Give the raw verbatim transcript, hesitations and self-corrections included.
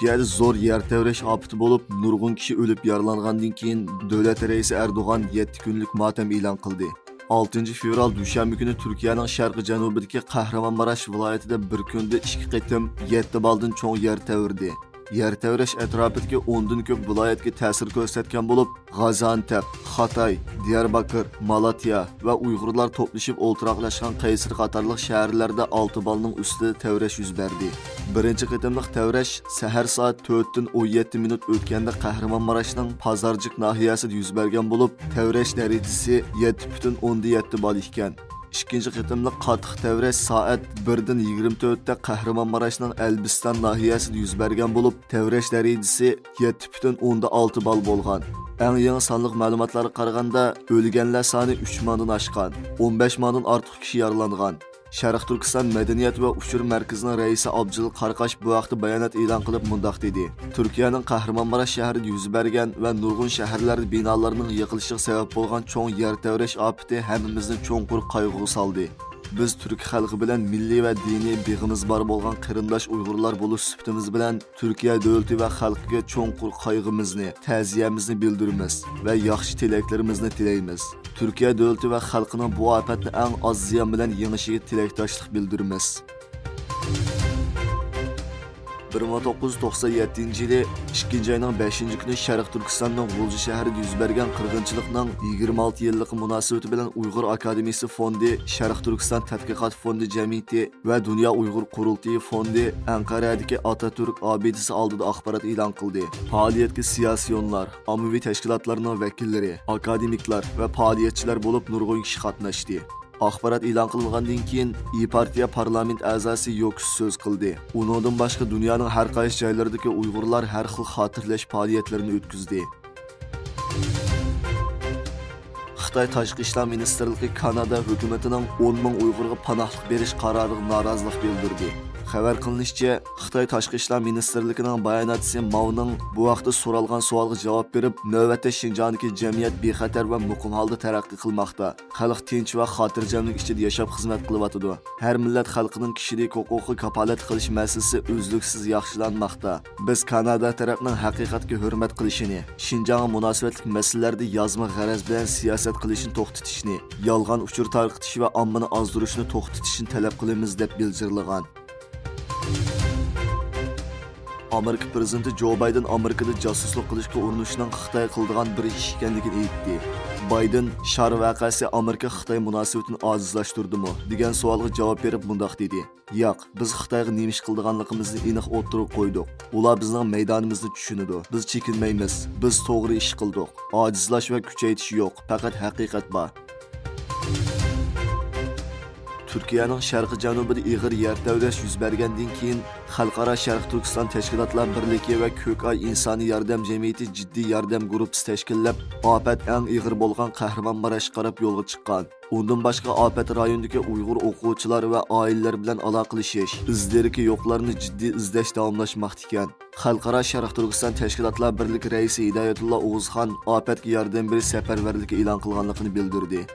تۈركىيەدە زور يەر تەۋرەش ئاپىتى بولۇپ، نۇرغۇن كىشى ئۆلۈپ يارىلانغاندىن كېيىن، دۆلەت رەئىسى ئەردوغان يەتتە كۈنلۈك ماتەم ئېلان قىلدى. ئالتىنچى فېۋرال دۈشەنبە كۈنى تۈركىيەنىڭ شەرقىي جەنۇبىدىكى قەھرىمانماراش ۋىلايىتىدە بىر كۈندە ئىككى قېتىم يەتتە بالدىن چوڭ يەر تەۋرىدى. يەر تەۋرەش ئەتراپىدىكى ئوندىن كۆپ ۋىلايەتكە تەسىر كۆرسەتكەن بولۇپ، غازىئانتەپ، خاتاي، دىيارباكىر، مالاتيا ۋە ئۇيغۇرلار توپلىشىپ ئولتۇراقلاشقان قەيسەر قاتارلىق شەھەرلەردە ئالتە بالىنىڭ ئۈستىدە تەۋرەش يۈز بەردى. بىرىنچى قېتىملىق تەۋرەش سەھەر سائەت تۆتتىن ئون يەتتە مىنۇت ئۆتكەندە قەھرىمانماراشنىڭ پازارجىك ناھىيەسىدە يۈز بەرگەن بولۇپ، تەۋرەش دەرىجىسى يەتتە پۈتۈن ئوندىن يەتتە بال ئىكەن. ئىككىنچى قېتىملىق قاتتىق تەۋرەش سائەت بىردىن يىگىرمە تۆتتە قەھرىمانماراشنىڭ ئەلبىستان ناھىيەسىدە يۈز بەرگەن بولۇپ، تەۋرەش دەرىجىسى يەتتە پۈتۈن ئوندىن ئالتە بال بولغان. ئەڭ يېڭى سانلىق مەلۇماتلارغا قارىغاندا، ئۆلگەنلەر سانى ئۈچ مىڭدىن ئاشقان، ئون بەش مىڭدىن ئارتۇق كىشى يارىلانغان. شەرقىي تۈركىستان مەدەنىيەت ۋە ئۇچۇر مەركىزىنىڭ رەئىسى ئابجىلىل قاراقاش بۇ ھەقتە بايانات ئېلان قىلىپ مۇنداق دېدى: تۈركىيەنىڭ قەھرىمانماراش شەھىرىدە يۈز بەرگەن ۋە نۇرغۇن شەھەرلەردە بىنالارنىڭ يىقىلىشىغا سەۋەب بولغان چوڭ يەر تەۋرەش ئاپىتى ھەممىمىزنى چوڭقۇر قايغۇغا سالدى. بىز تۈرك خەلقى بىلەن مىللىي ۋە دىنىي بېغىمىز بار بولغان قېرىنداش ئۇيغۇرلار بولۇش سۈپىتىمىز بىلەن، تۈركىيە دۆلىتى ۋە خەلقىگە چوڭقۇر قايغىمىزنى، تەزىيەمىزنى بىلدۈرىمىز ۋە ياخشى تىلەكلىرىمىزنى تىلەيمىز. تۈركىيە دۆلىتى ۋە خەلقىنىڭ بۇ ئاپەتنى ئەڭ ئاز زىيان بىلەن يېڭىشىگە تىلەكداشلىق بىلدۈرىمىز. بىر مىڭ توققۇز يۈز توقسان يەتتىنچى يىلى ئىككىنچى ئاينىڭ بەشىنچى كۈنى شەرقىي تۈركىستاننىڭ غۇلجا شەھىرىدە يۈز بەرگەن قىرغىنچىلىقنىڭ يىگىرمە ئالتە يىللىقى مۇناسىۋىتى بىلەن ئۇيغۇر ئاكادېمىيىسى فوندى شەرقىي تۈركىستان تەتقىقات فوندى جەمئىيىتى ۋە دۇنيا ئۇيغۇر قۇرۇلتىيى فوندى ئەنقەرەدىكى ئاتاتۈرك ئابىدىسى ئالدىدا ئاخبارات ئېلان قىلدى. پائالىيەتكە سىياسىيونلار، ئاممىۋى تەشكىلاتلارنىڭ ۋەكىللىرى، ئاكادېمىكلار ۋە پائالىيەتچىلەر بولۇپ نۇرغۇن كىشى قاتناشتى. ئاخبارات ئېلان قىلىنغاندىن كېيىن، ئىيى پارتىيە پارلامېنت ئەزاسى يوكس سۆز قىلدى. ئۇنىڭدىن باشقا دۇنيانىڭ ھەر قايسى جايلىرىدىكى ئۇيغۇرلار ھەر خىل خاتىرىلەش پائالىيەتلىرىنى ئۆتكۈزدى. خىتاي تاشقى ئىشلار مىنىستىرلىقى كانادا ھۆكۈمىتىنىڭ ئون مىڭ ئۇيغۇرغا پاناھلىق بېرىش قارارىغا نارازىلىق بىلدۈردى. خەۋەر قىلىنىشىچە، خىتاي تاشقى ئىشلار مىنىستىرلىكىنىڭ باياناتچىسى ماۋنىڭ بۇ ھەقتە سورالغان سوئالغا جاۋاب بېرىپ، نۆۋەتتە شىنجاڭدىكى جەمئىيەت بىخەتەر ۋە مۇقىم ھالدا تەرەققىي قىلماقتا. خەلق تىنچ ۋە خاتىرجەملىك ئىچىدە ياشاپ خىزمەت قىلىۋاتىدۇ. ھەر مىللەت خەلقىنىڭ كىشىلىك ھوقۇقىغا كاپالەتلىك قىلىش مەسىلىسى ئۈزلۈكسىز ياخشىلانماقتا. بىز كانادا تەرەپنىڭ ھەقىقەتكە ھۆرمەت قىلىشىنى، شىنجاڭغا مۇناسىۋەتلىك مەسىلىلەردە يازما غەرەز بىلەن سىياسەت قىلىشنى توختىتىشنى، يالغان ئۇچۇر تارقىتىش ۋە ئاممىنى ئازدۇرۇشنى توختىتىشنى تەلەپ قىلىمىز، دەپ بىلجىرلىغان. ئامېرىكا پىرېزىدېنتى جو بايدېن ئامېرىكىدا جاسۇسلۇق قىلىشقا ئۇرۇنۇشنىڭ خىتاي قىلىدىغان بىر ئىش ئىكەنلىكىنى ئېيتتى. بايدېن، «شار ۋەقەسى ئامېرىكا-خىتاي مۇناسىۋىتىنى ئاجىزلاشتۇردىمۇ؟» دېگەن سوئالغا جاۋاب بېرىپ مۇنداق دېدى: «ياق، بىز خىتايغا نېمە ئىش قىلىدىغانلىقىمىزنى ئېنىق ئوتتۇرىغا قويدۇق. ئۇلار بىزنىڭ مەيدانىمىزنى چۈشىنىدۇ. بىز چېكىنمەيمىز. بىز توغرا ئىش قىلدۇق. ئاجىزلاش ۋە كۈچەيتىش يوق، پەقەت ھەقىقەت بار.» تۈركىيەنىڭ شەرقىي جەنۇبىدا ئېغىر يەر تەۋرەش يۈز بەرگەندىن كېيىن، خەلقئارا شەرقىي تۈركىستان تەشكىلاتلار بىرلىكى ۋە كۆك ئاي ئىنسانىي ياردەم جەمئىيىتى جىددىي ياردەم گۇرۇپپىسى تەشكىللەپ، ئاپەت ئەڭ ئېغىر بولغان قەھرىمانماراشقا قاراپ يولغا چىققان. ئۇندىن باشقا، ئاپەت رايونىدىكى ئۇيغۇر ئوقۇغۇچىلار ۋە ئائىلىلەر بىلەن ئالاقىلىشىش، ئىز-دېرىكى يوقلارنى جىددىي ئىزدەش داۋاملاشماقتا ئىكەن. خەلقئارا شەرقىي تۈركىستان تەشكىلاتلار بىرلىكى رەئىسى ھىدايەتۇللا ئوغۇزخان ئاپەتكە ياردەم بېرىش سەپەرۋەرلىكى ئېلان قىلغانلىقىنى بىلدۈردى.